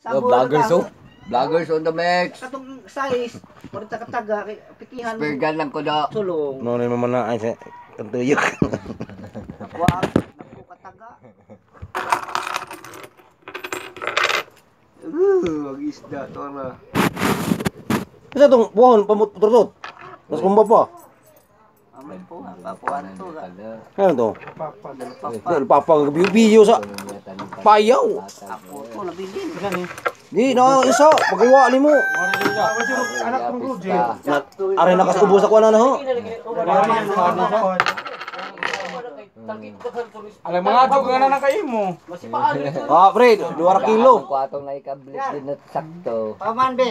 Oh, vloggers oh. Vloggers on the mix. Katong size, 40 kataga, kay pikihan Spear gun lang ko do. Sulong. No ni mamana ay sa kantuyok. Wa naku kataga. Wag isda to na. Isa tong buhon pamutrutot. Mas kumba pa. Amay po, papuan to. Ano to? Papa. Papa video sa payaw. Ako to nabilin. Di na isa pagawa nimo. Anak ng Roger. Na, aray nakasubo sa kuan na ho. Alam mga dog nga na kayo mo. Ah, pre, 2 kilo. Ko atong naikablit din na sakto. Paman be.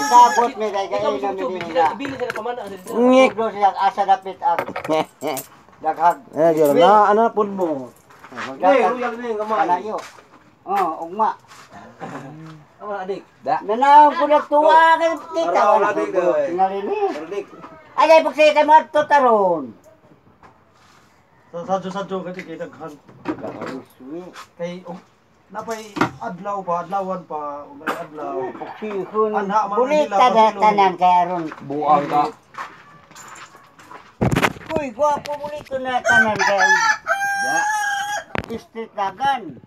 Sabot me kay kay na mi nila. Ngik. Siguro siya asa dapit ang daghag. Eh, diyan na ana pud mo. Kalayo. Oh, ugma. Adik. Da. Nanaw ko na tuwa kay tita. Araw, adik, oy. Tingali ni. Adik. Ay ay pagsiya kay mga to taron. Sadyo-sadyo kay kay daghan. Kay og napay adlaw pa, adlawan pa, ug ay adlaw. Pagsihon. Anha, man, Bulita nila, na pasilong. tanan kay aron. Buang ka. Uy, gwapo bulito na tanan kay Da. District Dagan.